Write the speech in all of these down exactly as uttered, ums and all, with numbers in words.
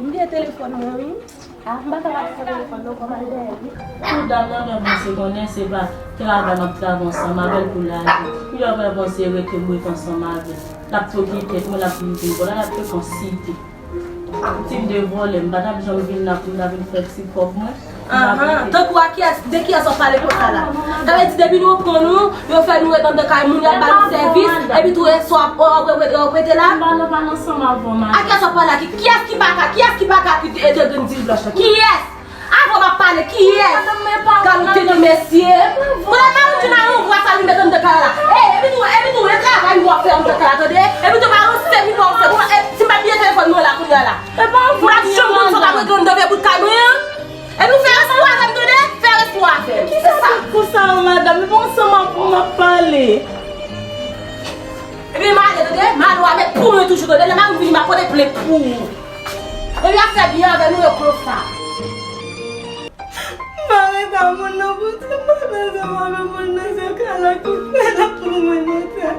M gen telefòn mwen, wi. A, m pa ka pase sou telefòn non, fò m al dèyè l, wi. Pou dam nan fè panse konnen se pa travay m ap travay ansanm avè l pou lajan. Pou yo fè panse rete m ret ansanm avè l. L ap twoke tèt mwen, l ap vin vin vòlè, l ap frekant site. Tip de vòlè, m pa t ap janm vin la pou m ta vin fè ti kòb mwen. Ahan, tankou a kiyès, de kiyès w ap pale konsa la? Sa vle di depi nou pran nou, yo fè nou ret anndan kay moun, y ap ba nou sèvis, epi tou resò w ap, w ap, w ap rete la? M pa nan, pa nan ansanm avè w, madanm. A kiyès w ap pale la? Ki, kiyès ki baka, kiyès ki baka ki te, te grenn dil blanch lan? Kiyès? Avan m ap pale, kiyès? Madanm, men pa vre, madanm. Kalite de mesye. Vwala, pa moun di nan yon vwa sa li met anndan kay la. Ey, epi tou, epi tou, e travay nou ap fè anndan kay la, tande? Epi tou, pa ranse vin ranse. Bon, e, si m pa bliye telefòn mwen la, kounye a la. E pa vre, m ap janm konn sa w t ap regle anndan vye bout kay mwen an. Epi w fè respè w avè m, tande? Fè respè w avè m. Kisa sa? Konsa, madanm, e pa ansanm avè w m ap pale. Ebyen, m ale, tande? M ale, w a met pou mwen toujou, tande? Lè m ap vini, m ap pote plent pou ou. Epi y ap fè byen avè nou, yo konsa. M pa ret a moun nan pou se pa bezwen m avè moun nan, se kay la ki fè la pou mwen nan tèt.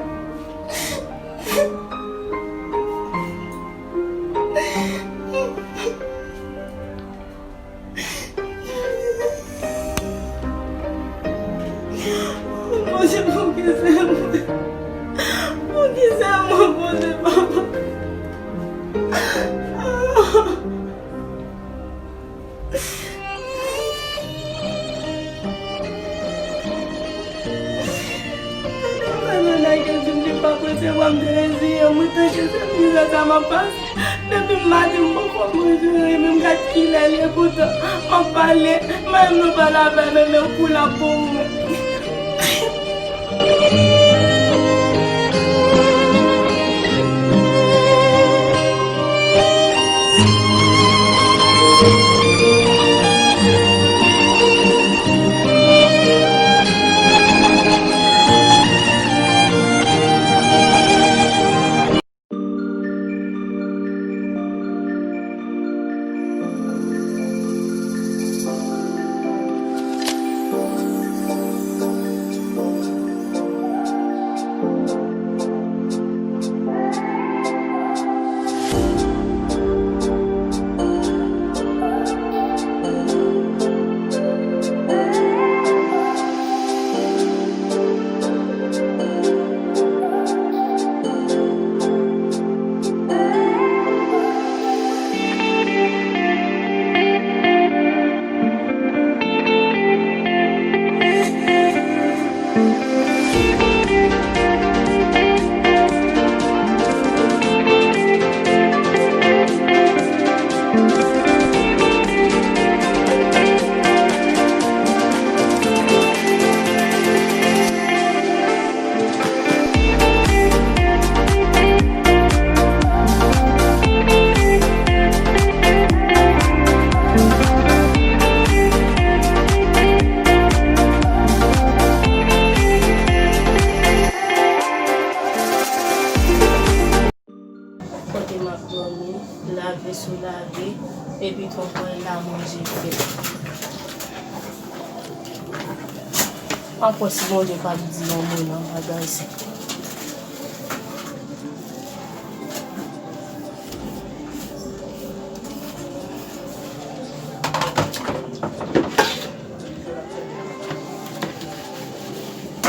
Bondye, poukisa mwen? Poukisa mwen, Bondye, papa? Mwen nan lage di m li pa posib, m te reziye m, mwen tanke se mizè sa m ap pase. Depi maten m poko manje anyen, menm gad kilè l ye, poutan m ap pale, menm nou pale avè m, men kou l ap bon mwen. Kote m ap dòmi, lave sou lave, epi tonton Enda manje fèt. M ap wè si Bondye p ap di yon mo nan bagay sa.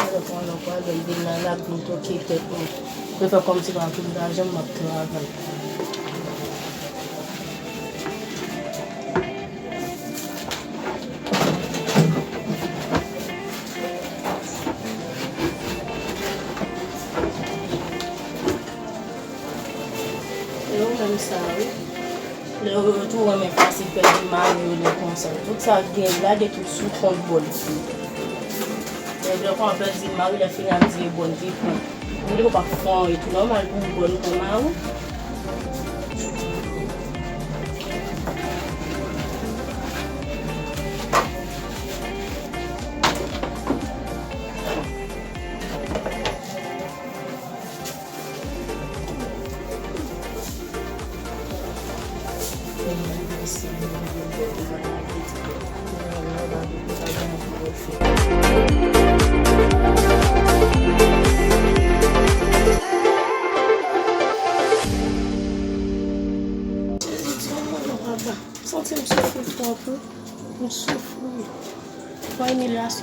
Alò, pandan pral vin la, l ap vin toke tèt mwen. Yo fè kòmsi pa vin lajan m ap travay. E ou menm sa, wi. Lè yo tou renmen pase pèdi mari yo lè konsa. Tout sa k gen, lage tout sou kont bòn. Lè, lè kòman pèdi mari, lè fini ap di e bòn ki pran. Ou li pa fè anyen, tou nòmal pou bòn pran mari.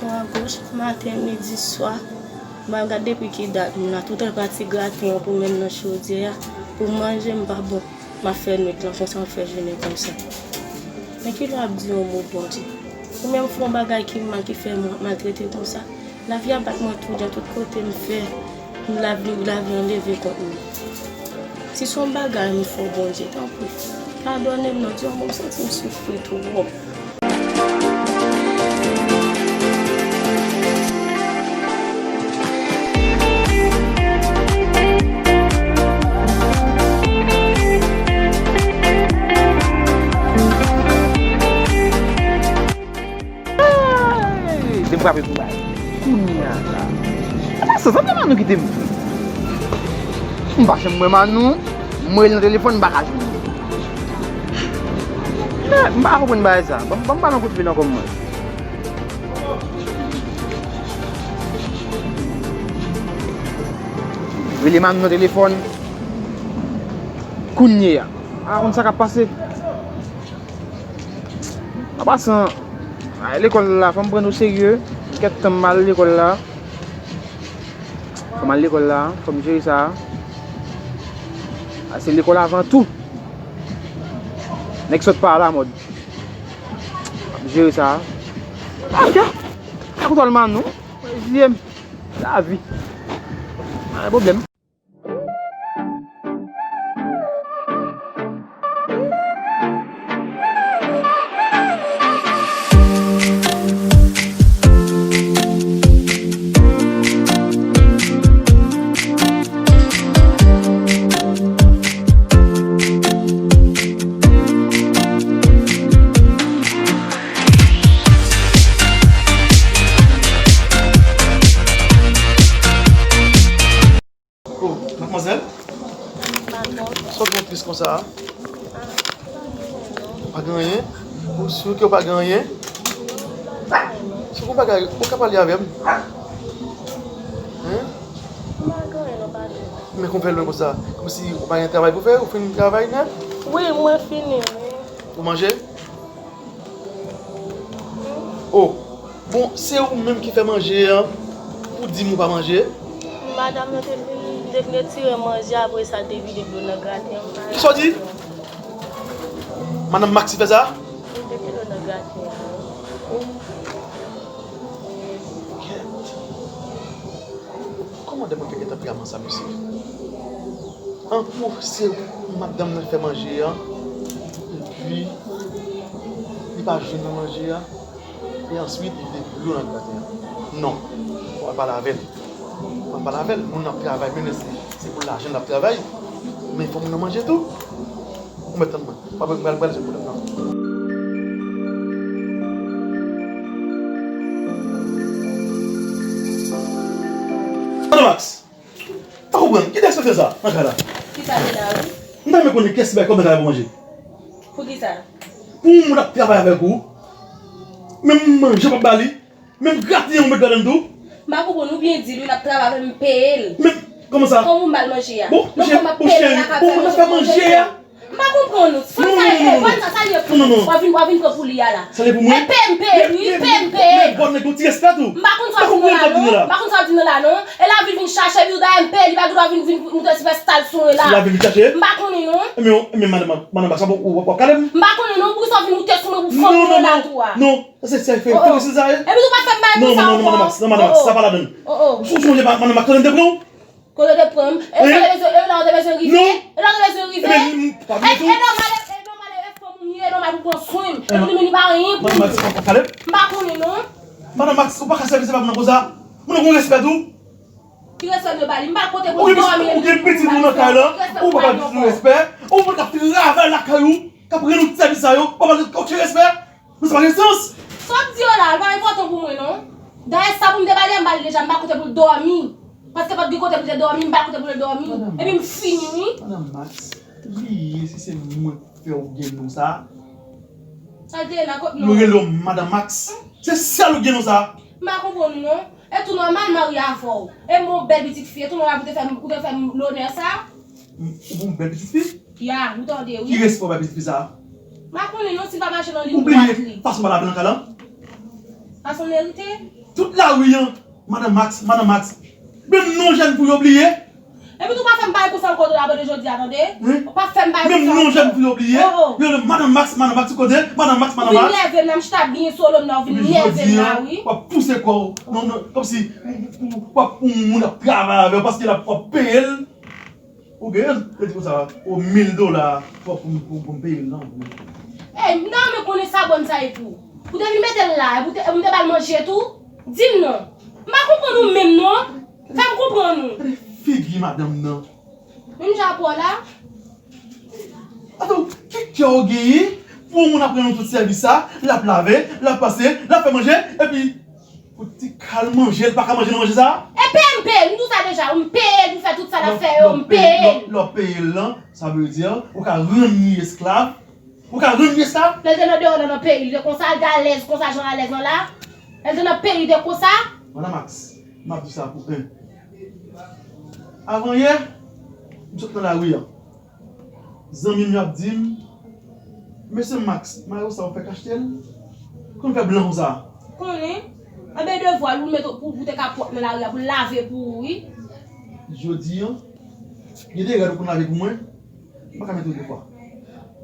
Bò a goch, maten, midi, swa. M ap gade depi ki dat m la. Toutan pati graten an pou m nan chodyè a. Pou m manje, m pa bon. M ap fè nwit lan konsa, m ap fè jounen konsa. Men ki lè w ap di yon mo Bondye? Ou menm fè yon bagay ki mal, ki fè m maltrete konsa. Lavi a bat mwen toujan, tout kote m fè, lavi, lavi an leve kont mwen. Si se yon bagay m fè w, Bondye, tanpri, padone m non, di yon mo, m santi m soufri twòp. Hey! Te m frape pou bay. Kounye a la. Apa sa, sa vle Manou kite m. M pa janm wè Manou. M rele nan telefòn, m pa ka jwenn li. Eh, m pa konprann bagay sa. Ban m, ban m ba l yon kout fil ankò mwen. Rele Manou nan telefòn. Kounye a. A konn sa k ap pase. An pasan, ay, lekòl la, fò m pran nou serye. Kèk tan m al lekòl la. Fò m al lekòl la, fò m jere sa. A, se lekòl avan tou. Nèg sòt pa alamòd. Fò m jere sa. Aka! Aka kontwòl Manou. Zye m. Lavi. Pa gen pwoblèm. Oh, madmwazèl? Sa w gen tris konsa a? Ou pa gen anyen? Ou si ke w pa gen anyen? Si w gen bagay, ou ka pale avè m. Hein? Men kòman w fè lwen konsa? Kòmsi ou pa gen travay pou fè? Ou fin travay nèt? Wi, mwen fini, wi. Ou manje? Oh, bon, se ou menm ki fè manje an pou di m ou pa manje? Madanm nan te vin, te vin retire manje, apre sa l te vide dlo nan graten an. Kisa w di? Madanm Max ki fè sa? Li te vide dlo nan graten an. Kèt. Kòman de moun te gentan pran sa, mesye? An pou se madanm nan fè manje a, epi li pa jwenn nan manje a, e answit li vide dlo nan graten an. Non, fò w al pale avè l. Fò w al pale avè l. Moun nan ap travay, menm si se pou lajan l ap travay, men fò moun nan manje tou. Ou mèt tann mwen. Pa, pa, pa, pa rezoud pwoblèm nan. Madanm Max, pa konprann. Ki dèyè sa fè sa nan kay la? Kisa ki la, wi? M ta renmen konnen kiyès ki bay kòb nan kay la pou manje. Poukisa? Pou yon moun ap travay avèk ou, menm manje w p ap ba li, menm graten an ou met ladan l tou. M pa konprann, ou byen di l, wi, l ap travay avè m, m peye l. Men, kòman sa? Kòman m ba l manje a? Bon, non, cheri, kòman m ap peye l, l ap fè manje pou mwen. M pa konprann ou. Fò sa ye, fò sa, sa ye pou ou. W ap vin, w ap vin pran pou li a la. Sa ye pou mwen? E peye m, peye, wi, peye m, peye. Men, bon, nèg, yon ti respè tou. M pa konn sa w di nan la, non. M pa konn sa w di nan la, non. E l ap vin, vin chache, epi w da m peye, li pa gen dwa vin, vin moute sipèstal sou mwen la. Li ap vin chache? M pa konnen, non. Men, men, madanm, madanm, sa w ap kale m? M pa konnen, non. Poukisa w vin moute sou mwen pou fanm mwen la tou a? Non, non, non. Sa se, se fè, oh, oh, fè sa ye. Epi tou pa fè m bay pou sa ankò. Non, non, non, madanm Max, non, madan Max, sa pa ladan l. Oh, oh. Ou sonje madanm Max, kote l te pran w? Kote te pran m? E sa te bezwen, e la w te bezwen rive? Non. E la w te bezwen rive? Ebyen, pa vle tou. E nòmal, e nòmal, e fanm ou ye, e nòmal pou pran swen m. Epi li menm li pa anyen pou li. Madanm Max, ou pa ka pale. M pa konnen, non. Madanm Max, ou pa ka sèvi se pa moun nan konsa. Moun nan gon respè tou. Ki respè m dwe ba li? M pa kote pou l dòmi. Ou gen pitit ou nan kay la, ou pa ba pitit ou respè. Ou moun k ap travay lakay ou, k ap rann ou sèvis sa yo, ou pa ba l okenn respè. Men sa pa gen sans. Sa w ap di yo la, li pa enpòtan pou mwen, non. Dayè, sa pou m te ba li a, m ba li deja, m pa kote pou l dòmi. Paske pa t gen kote pou l te dòmi, m pa kote pou l dòmi. Epi m fini, wi. Madanm Max, ou bliye si se mwen k fè w gen non sa a? Sa l te ye la, kot non? Yo rele w Madanm Max. Se sèl ou gen non sa a. M pa konprann ou, non. E tou nòmal, m marye avè w. E m yon bèl pitit fi. E tou nòmal pou te fè m, pou te fè m lonè sa a. M, ou yon bèl pitit fi? Ya, ou tande, wi. Ki respè w bay pitit fi sa a? M pa konnen non si l pa mache nan liy dwat li. Ou bliye fason m pale avè l nan kay la? Fason l merite? Tout lari an, Madan Max, Madan Max. Menm non jèn pou yo bliye. Epi tou pa fè m bagay konsa ankò tou la, apre jodi a, tande? Hein? Ou pa fè m bagay konsa ankò. Menm non jèn pou yo bliye. Oh, oh. Yo rele Madan Max, Madan Max, kote? Madan Max, Madan Max. Ou vin nève m nan, m chita byen solo m nan, ou vin nève m la, wi. W ap pouse kò w. Non, non, kòmsi w ap pou yon moun ap travay avè w paske l ap, w ap peye l. Ou gen, yo di konsa, o mil dola, fòk pou, pou, pou m peye l nan. Ey, m ta renmen konnen sa bòn sa e pou. Ou te vin mete l la, e pou te, m te ba l manje tou? Di m non. M pa konprann ou menm non. Fè m konprann ou. Gade figi madanm nan. Menm jan pou w la. Atò, ki kè w genyen pou yon moun ap rann ou tout sèvis sa, l ap lave, l ap pase, l ap fè manje, epi pou ti kal manje, l pa ka manje nan manje sa? E peye m peye l, m di w sa deja, m peye l pou fè tout sa l ap fè yo, m peye l. Lè w peye l lan, sa vle di, ou ka rann li esklav, ou ka rann li esklav? Lè l te nan deyò nan, nan peyi, li te konsa, l te alèz konsa, jan alèz lan la. Lè l te nan peyi, li te konsa. Madan Max, m ap di sa pou en. Avan yè, m sot nan lari an. Zanmi m yo ap di m, "Mesye Max, mayo sa w fèk achte l? Konn fè blan konsa?" Konnen? Anben devwa l, ou met pou, pou te ka pwòp nan lari a, pou l lave pou ou, wi. Jodi an, gen de rad ou konn lave pou mwen, m pa ka mete yo de fwa.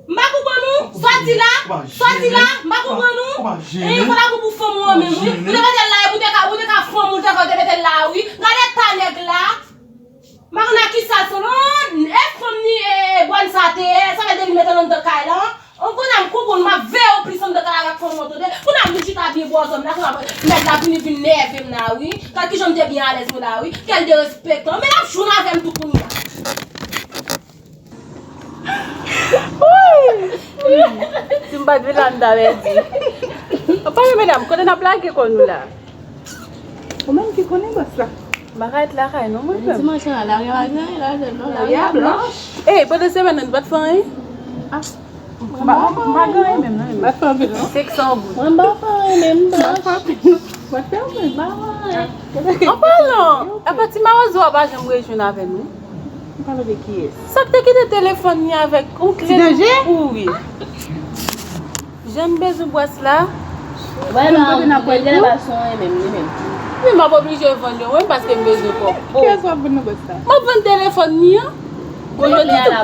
M pa konprann ou. Sa w di la? Sa w di la? M pa konprann ou. Ou pa jene. E, fò la pou, pou fanm ou an menm, wi. Ou te mete l la, e pou te ka, ou te ka fanm ou, te fè, ou te mete l la, wi. Gade eta nèg la. M pa konn ak kisa l sot, non, e fanm ni, e, bòn sa te ye, sa fè l te vin mete l anndan kay la. An kounye a m konprann, m ap veye w plis anndan kay la avèk fanm ou an, tande. Kounye a m vin chita byen bò zòn la, kounye a nèg la vini vin nève m la, wi. Gad kijan m te byen alèz mwen la, wi. Kèl derespektan. Men l ap jwenn avè m tou kounye a. Woy! Si m pa t vin la, m ta pèdi. Anpalan medam, kote n ap lage kò nou la? Ou menm ki konnen bòs la. M pa ka ret lakay non, mwen menm. Dimanch lan, lari a pa gen anyen ladan l non, lari a blanch. Ey, pandan semèn nan, nou pa t fè anyen? Ah. M pa, m pa gen anyen menm non. M pa t fè anpil non. Senk san goud. Mwen m pa fè anyen menm, m pa fè anpil non. M pa t fè anpil, m pa fè anyen. Anpalan, apa ti mawozo a pa janm rejwenn avè nou? Ou pale de kiyès? Sa k te kite telefòn li avèk yon kle pou kouri. Jan m bezwen bwès la. Wè non, kote n ap pran tou? Li pa sou anyen menm, li menm. Wi, m ap oblije vann yo, wi, paske m bezwen kòb. Kiyès w ap vann nan bwès la? M ap vann telefòn li an. Bon, yo di tou.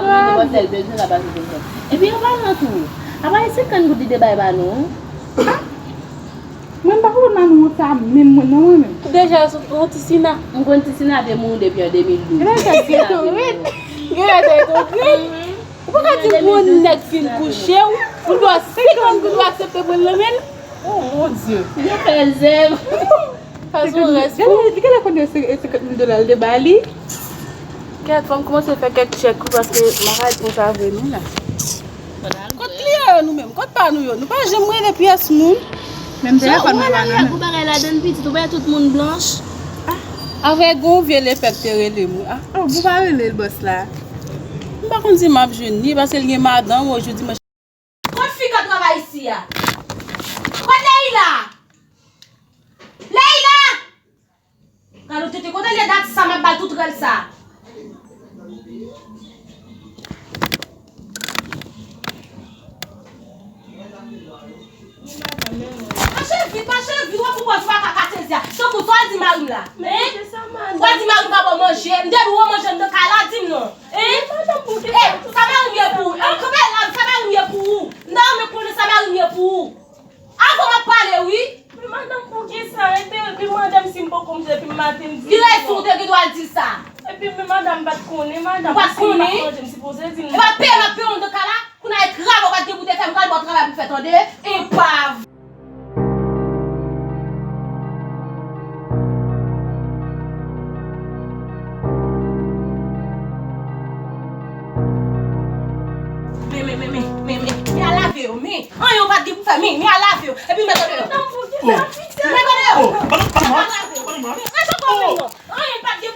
Epi anpalan tou, apa e senkant goud li te bay ba nou? Mwen m pa konprann Manou sa menm mwen non mwen menm. Deja yon ti Sina. M konn ti Sina te mouri depi an de mil douz. Ti Sina te mouri. Genlè te tou rit. Ou pa ka di m pou yon nèg fin kouche w, ou dwe senkant goud ou aksepte pran l nan men l. Oh mon Dieu. Yo fè zèv. Fè zon rès pou. Li genlè konn se senkant mil dola l te ba li. Kèt, fò m kòmanse fè kèk tchèk wi paske m pa ka ret konsa vre non la. Kot kliyan yo nou menm? Kot pa nou yo? Nou pa janm rele pyès moun. Menm telefòn mwen pa nan men. Gwo bagay ladann pitit, ou pa wè tout moun blanch. Avèk yon vye lefèt te rele m wi. Ah. Oh, pou pa rele l bòs la. M pa konn si m ap jwenn li paske l gen madanm wi, jodi mwen. Kot fi k ap travay isi a? Kot Leila? Leila! Gade w tete, kote l ye dat sa m ap ba l tout rèl sa. Mache vit, mache vit, w ap pran ti makak a sezi a. Tankou sa w al di mari m la. Hein? W al di mari m pa ba w manje, m te di w manje anndan kay la, di m non. Hein? Eh, sa mari m ye pou ou? Eh, kanpe la, sa mari m ye pou ou? M ta renmen konnen sa mari m ye pou ou. Avan m ap pale wi. Men madanm, poukisa? Epi li mande m si m poko manje depi maten, m di li non. Ki rezon w te gen dwa di sa? Epi men madanm pa t konnen, madanm, si m pa t manje, m sipoze di l non. Epa peye m ap peye w anndan kay la, kounye a e travay w pa t gen pou w te fè, m pral ba w travay pou w fè, tande? Enpav. Men, men, men, men, men, men, men al lave yo, men. Anyen w pa t gen pou fè, men, men al lave yo. Epi mete deyò. Mete deyò. Oh, ban m, ban m, ban m. Al lave yo. Rete ankò menm non. Anyen pa t gen